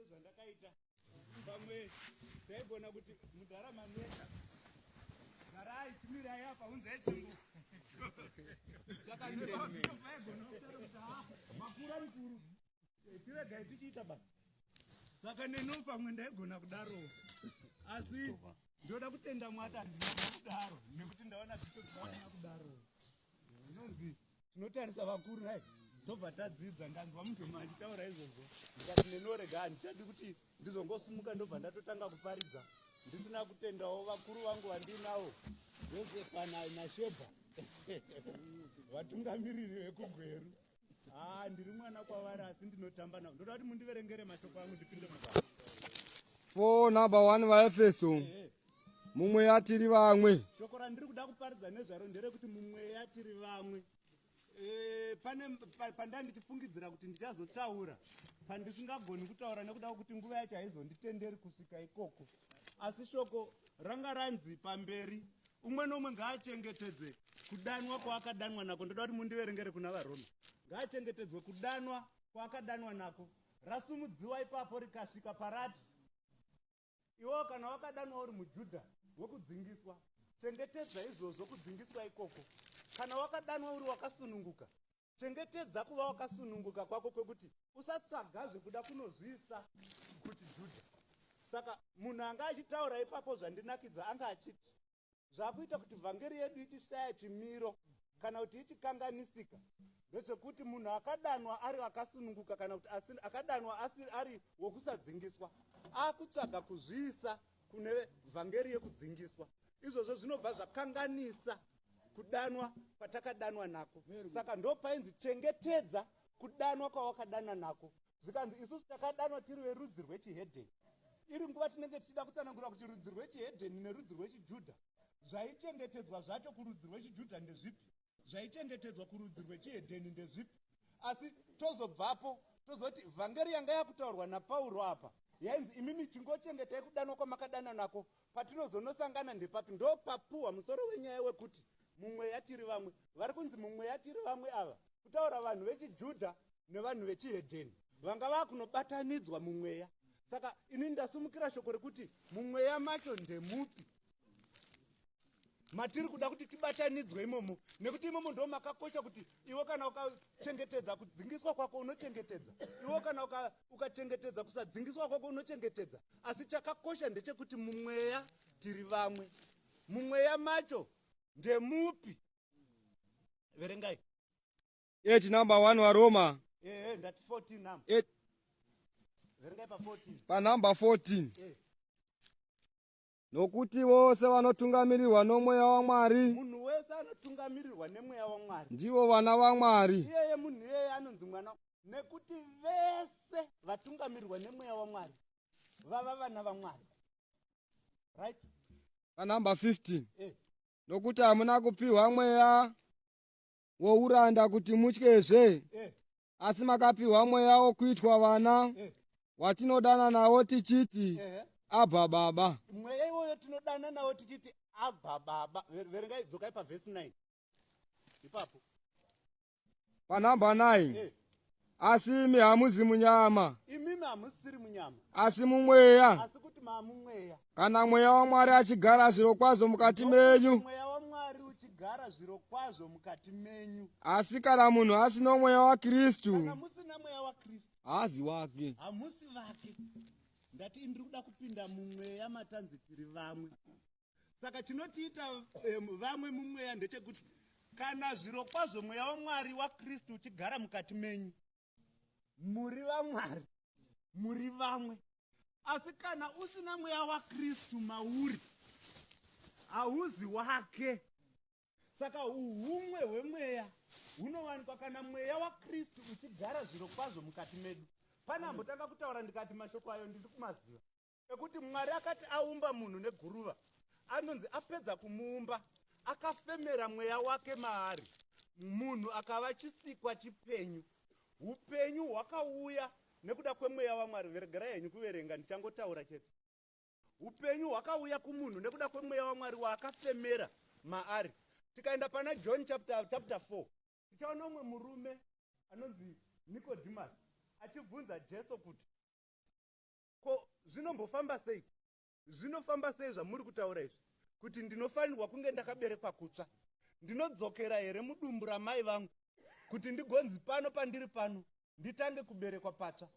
Sezvandakaita pamwe ndaigona kuti mudhara maneta garai chimirai apa unzai tsvimbo saka vaigona kutaura kuti ha makura mukuru eh, tiregai tichiita basa saka neno pamwe ndaigona kudaro asi ndoda kutenda mwati handina kudaro nekuti ndaona zvitoana kudaro zvinonzi tinotarisa vakuru hai tobva tadzidza ndanzwa mudhoma achitaura izvozvo ndikati nenorega handichadi kuti ndizongosumuka ndobva ndatotanga kuparidza ndisina kutendawo vakuru vangu vandiinawo josefa nashebha vatungamiriri vekugweru haa ndiri mwana kwavari asi ndinotamba navo ndoda kuti mundiverengere mashoko angu ndipinde mubasa 4 number 1 vaefeso mumweya tiri vamwe shoko randiri kuda kuparidza nezvaro nderekuti mumweya tiri vamwe e, pane pandai ndichifungidzira kuti ndichazotaura pandisingagoni kutaura nekuda kwekuti nguva yacho haizonditenderi kusvika ikoko asi shoko ranga ranzi pamberi umwe noumwe ngaachengetedze kudanwa kwaakadanwa nako ndoda kuti mundiverengere kuna varoma ngaachengetedzwe kudanwa kwaakadanwa nako rasumudziwa ipapo rikasvika parati Iwewo kana wakadanwa uri muJudha wekudzingiswa, chengetedza izvozvo kudzingiswa ikoko. Kana wakadanwa uri wakasununguka, chengetedza kuva wakasununguka kwako kwekuti usatsvaga zvekuda kunozviisa kuchiJudha. Saka munhu anga achitaura ipapo zvandinakidza anga achiti Zvakuita kuti vhangeri yedu ichishaya chimiro kana kuti ichikanganisika ndechekuti munhu akadanwa ari akasununguka kana kuti asi, akadanwa asi ari wokusadzingiswa akutsvaga kuzviisa kune vhangeri yekudzingiswa. Izvozvo zvinobva zvakanganisa kudanwa kwatakadanwa nako. Saka ndopainzi chengetedza kudanwa kwawakadana nako. Zvikanzi isusu takadanwa tiri verudzi rwechihedheni. Iri nguva tinenge tichida kutsanangura kuti rudzi rwechihedheni nerudzi rwechiJudha zvaichengetedzwa zvacho kurudzi rwechiJudha ndezvipi, zvaichengetedzwa kurudzi rwechihedheni ndezvipi. Asi tozobvapo tozoti vhangeri yanga yakutaurwa naPauro apa yainzi imimi chingochengetai kudanwa kwamakadana nako, patinozonosangana ndepapi? Ndopapuhwa musoro wenyaya wekuti mumweya tiri vamwe. Vari kunzi mumweya tiri vamwe ava kutaura vanhu vechiJudha nevanhu vechihedheni vanga vakunobatanidzwa mumweya saka ini ndasumukira shoko rekuti mumweya macho ndemupi matiri kuda kuti tibatanidzwe imomo nekuti imomo ndo makakosha kuti iwe kana ukachengetedza kudzingiswa kwako unochengetedza iwe kana ukachengetedza kusadzingiswa kwako unochengetedza asi chakakosha ndechekuti mumweya tiri vamwe mumweya macho ndemupi verengai 8 number 1 waroma eh, eh, ndati 14 number verengai pa 14 pa number 14 eh. Nokuti vose vanotungamirirwa nomweya waMwari munhu wese anotungamirirwa nemweya waMwari ndivo vana vaMwari. Iyeye munhu iyeye anonzi mwana nekuti vese vatungamirirwa nemweya waMwari vava vana vaMwari right Panumber 15 eh. Nokuti hamuna kupiwa mweya wouranda kuti mutyezve eh. asi makapiwa mweya wokuitwa vana eh. watinodana nawo tichiti eh. Abha baba. Mweya iwoyo tinodana nawo tichiti Abha baba. Verengai, dzokai pavhesi 9 ipapo. Panhamba 9 eh. Asi imi hamuzi munyama, imimi hamusiri munyama, asi mumweya, asi kuti maamumweya. Kana mweya waMwari achigara zvirokwazvo mukati menyu. Mweya waMwari uchigara zvirokwazvo mukati menyu. Asi kana munhu asina mweya waKristu, kana musina mweya waKristu, haazi wake. Hamusi vake. Ndati ndiri kuda kupinda mumweya matanzi tiri vamwe. Saka chinotiita vamwe mumweya ndechekuti kana zvirokwazvo mweya waMwari waKristu uchigara mukati menyu, muri vaMwari, muri vamwe. Asi kana usina mweya waKristu mauri, hauzi wake. Saka uhumwe hwemweya hunowanikwa kana mweya waKristu uchigara zvirokwazvo mukati medu. Pane ambotanga kutaura ndikati mashoko ayo ndiri kumaziva. Ekuti Mwari akati aumba munhu neguruva, anonzi apedza kumuumba, akafemera mweya wake maari, munhu akava chisikwa chipenyu. Upenyu hwakauya nekuda kwemweya waMwari. Regerai henyu kuverenga, ndichangotaura chete. Upenyu hwakauya kumunhu nekuda kwemweya waMwari waakafemera maari. Tikaenda pana John chapter, chapter 4 tichaona umwe murume anonzi Nicodemus achibvunza Jesu kuti Zvinombofamba sei? Zvinofamba sei zvamuri kutaura izvi kuti ndinofanirwa kunge ndakaberekwa kutsva? Ndinodzokera here mudumbu ramai vangu kuti ndigonzi pano pandiri pano nditange kuberekwa patsva?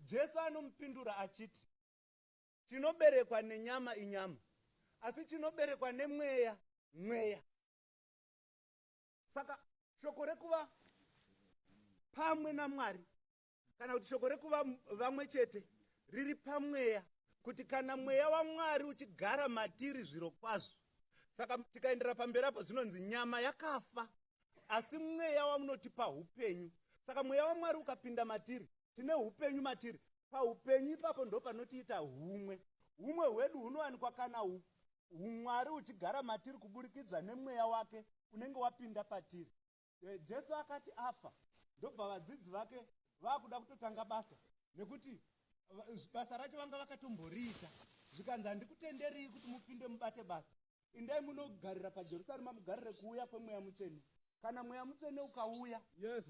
Jesu anomupindura achiti, Chinoberekwa nenyama inyama, asi chinoberekwa nemweya mweya. Saka shoko rekuva pamwe naMwari kana kuti shoko rekuva vamwe chete riri pamweya, kuti kana mweya waMwari uchigara matiri zviro kwazvo. Saka tikaendera pamberi apo zvinonzi nyama yakafa asi mweya wamunotipa upenyu. Saka mweya waMwari ukapinda matiri, tine upenyu matiri. Paupenyu ipapo ndo panotiita humwe. Humwe hwedu hunowanikwa kana humwari uchigara matiri kuburikidza nemweya wake unenge wapinda patiri. Jesu akati afa, ndobva vadzidzi vake vakuda kutotanga basa, nekuti basa racho vanga vakatomboriita. Zvikanzi, handikutenderii kuti mupinde mubate basa. Indai munogarira paJerusarema mugarire kuuya kwemweya mutsvene. Kana mweya mutsvene ukauya,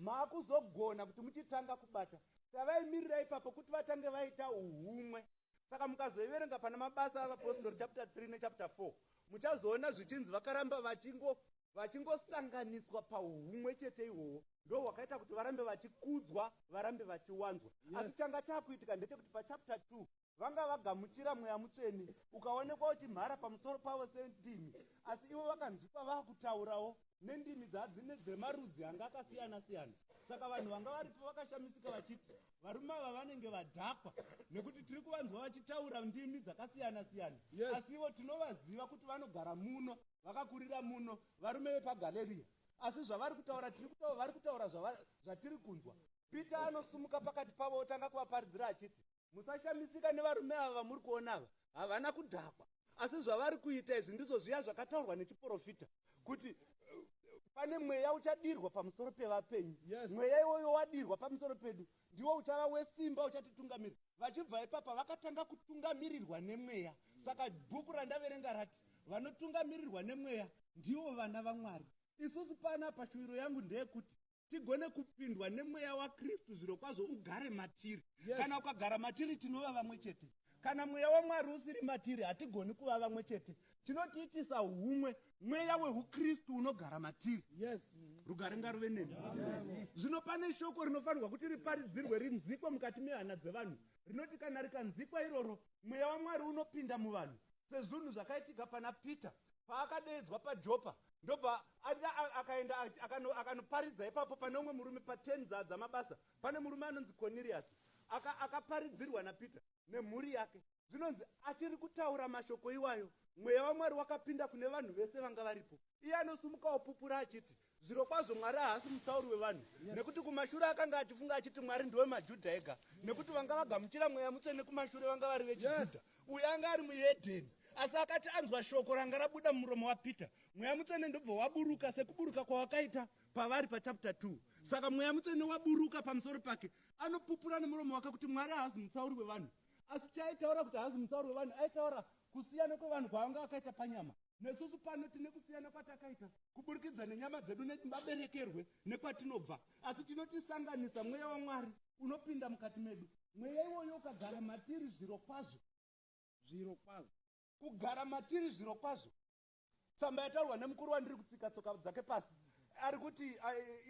maakuzogona kuti muchitanga kubata. Tavaimirira ipapo kuti vatange vaita uhumwe. Saka mukazoiverenga pana Mabasa aVapostori chapter 3 nechapter 4, muchazoona zvichinzi vakaramba vachingo vachingosanganiswa pauhumwe chete ihwohwo, ndo hwakaita kuti varambe vachikudzwa, varambe vachiwanzwa. Asi changa chakuitika ndechekuti pachapter 2 vanga vagamuchira mweya mutsvene ukaonekwa uchimhara pamusoro pavo sendimi, asi ivo vakanzwikwa vakutaurawo nendimi dzadzine dzemarudzi anga akasiyana siyana. Saka vanhu vanga varipo vakashamisika vachiti, varume ava vanenge vadhakwa, nekuti tiri kuvanzwa vachitaura ndimi dzakasiyana siyana. Asi ivo tinovaziva kuti vanogara muno, vakakurira muno, varume vepaGaleriya, asi zvavari kutaura tiri kutaura, vari kutaura zvatiri kunzwa. Peter anosumuka pakati pavo otanga kuvaparidzira achiti, musashamisika nevarume ava vamuri kuona ava, havana kudhakwa, asi zvavari kuita izvi ndizvo zviya zvakataurwa nechiprofita kuti pane mweya uchadirwa pamusoro pevapenyu. Mweya iwoyo wadirwa pamusoro pedu ndiwo uchava wesimba uchatitungamirira. Vachibva ipapa vakatanga kutungamirirwa nemweya. Saka bhuku randaverenga rati vanotungamirirwa nemweya ndivo vana vaMwari. Isusu panapa shuviro yangu ndeyekuti tigone kupindwa nemweya waKristu zviro kwazvo ugare matiri. Kana ukagara matiri tinova vamwe chete. Kana mweya waMwari usiri matiri hatigoni kuva vamwe chete. Chinotiitisa humwe mweya wehuKristu unogara matiri. Rugare ngaruve nemi. Zvino pane shoko rinofanirwa kuti riparidzirwe rinzwikwe mukati mehana dzevanhu, rinoti kana rikanzwikwa iroro, mweya waMwari unopinda muvanhu, sezvinhu zvakaitika pana Peter paakadeedzwa paJopa, ndobva akaenda akanoparidza ipapo pane umwe murume pa10 dzamabasa. Pane murume anonzi Cornelius akaparidzirwa naPeter nemhuri yake. Zvinonzi achiri kutaura mashoko iwayo, mweya waMwari wakapinda kune vanhu vese vanga varipo. Iye anosumuka opupura achiti, zviro kwazvo Mwari haasi mutsauri wevanhu. Nekuti kumashure akanga achifunga achiti Mwari ndewemajudha ega, nekuti vanga vagamuchira mweya mutsvene kumashure vanga vari vechijudha. Uyu anga ari muhedheni, asi akati anzwa shoko ranga rabuda mumuromo waPeter, mweya mutsvene ndobva waburuka sekuburuka kwawakaita pavari pachapter 2. Saka mweya mutsvene waburuka pamusoro pake, anopupura nemuromo wake kuti Mwari haasi mutsauri wevanhu. Asi chaaitaura kuti haasi mutsauri wevanhu, aitaura kusiyana kwevanhu kwaanga akaita panyama. Nesusu pano tine kusiyana kwatakaita kuburikidza nenyama dzedu nemaberekerwe nekwatinobva, asi chinotisanganisa mweya waMwari unopinda mukati medu. Mweya iwoyo ukagara matiri zviro kwazvo, zviro kwazvo, kugara matiri zviro kwazvo. Tsamba yataurwa nemukuru wandiri kutsika tsoka dzake pasi ari kuti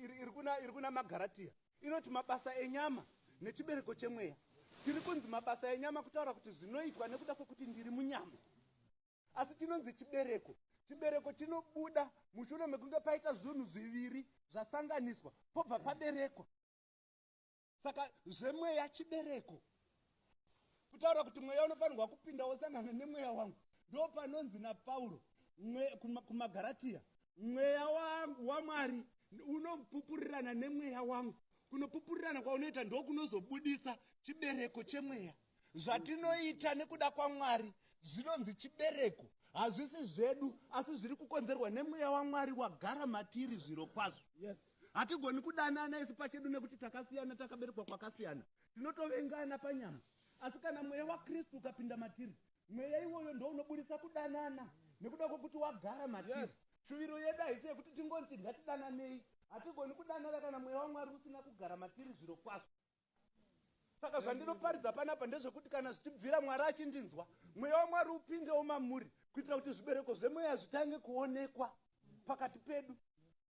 iri kuna Magaratiya inoti mabasa enyama nechibereko chemweya. Tiri kunzi mabasa enyama kutaura kuti zvinoitwa nekuda kwekuti ndiri munyama, asi chinonzi chibereko, chibereko chinobuda mushure mekunge paita zvinhu zviviri zvasanganiswa, pobva paberekwa. Saka zvemweya chibereko, kutaura kuti mweya unofanirwa kupinda wosangana nemweya wangu. Ndo panonzi naPauro kumaGaratiya, mweya waMwari unopupurirana nemweya wangu. Kunopupurirana kwaunoita ndokunozobuditsa chibereko chemweya. Zvatinoita nekuda kwaMwari zvinonzi chibereko, hazvisi zvedu, asi zviri kukonzerwa nemweya waMwari wagara matiri zviro kwazvo. Hatigoni kudanana isu pachedu nekuti takasiyana, takaberekwa kwakasiyana, tinotovengana panyama. Asi kana mweya waKristu ukapinda matiri, mweya iwoyo ndo unoburitsa kudanana nekuda kwekuti wagara matiri. Shuviro yedu haisi yekuti tingonzi ngatidananei. Hatigoni kudanana kana mweya waMwari usina kugara matiri zviro kwazvo. Saka zvandinoparidza panapa ndezvekuti kana zvichibvira Mwari achindinzwa, mweya waMwari upindewo mamuri kuitira kuti zvibereko zvemweya zvitange kuonekwa pakati pedu.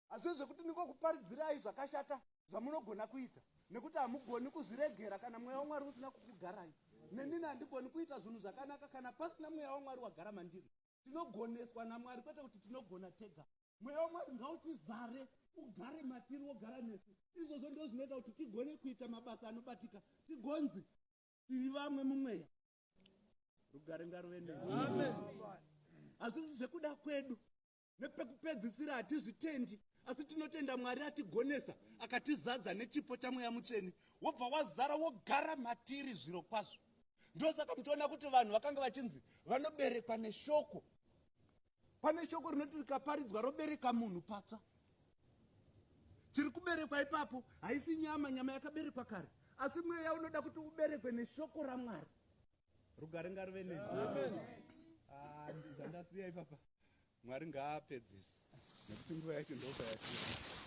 Hazvisi zvekuti ndingokuparidzirai zvakashata zvamunogona kuita nekuti hamugoni kuzviregera kana mweya waMwari usina kukugarai. Nenini handigoni kuita zvinhu zvakanaka kana pasina mweya waMwari wagara mandiri. Tinogoneswa naMwari kwete kuti tinogona tega. Mweya waMwari ngautizare ugare matiri wogara nesu. Izvozvo ndizvo zvinoita kuti tigone kuita mabasa anobatika, tigonzi tiri vamwe mumweya. Rugare ngaruve nemi. Amen. Hazvisi zvekuda kwedu nepekupedzisira hatizvitendi asi tinotenda Mwari atigonesa akatizadza nechipo chaMweya Mutsvene wobva wazara wogara matiri zviro kwazvo. Ndosaka muchiona kuti vanhu vakanga vachinzi vanoberekwa neshoko. Pane shoko rinoti rikaparidzwa robereka munhu patsva. Chiri kuberekwa ipapo haisi nyama, nyama yakaberekwa kare, asi mweya unoda kuti uberekwe neshoko raMwari. Rugare ngaruve nemi. Amen. Ah, zvandasiya ipapa. Mwari ngaapedzise nekuti nguva yacho ndopayasvika.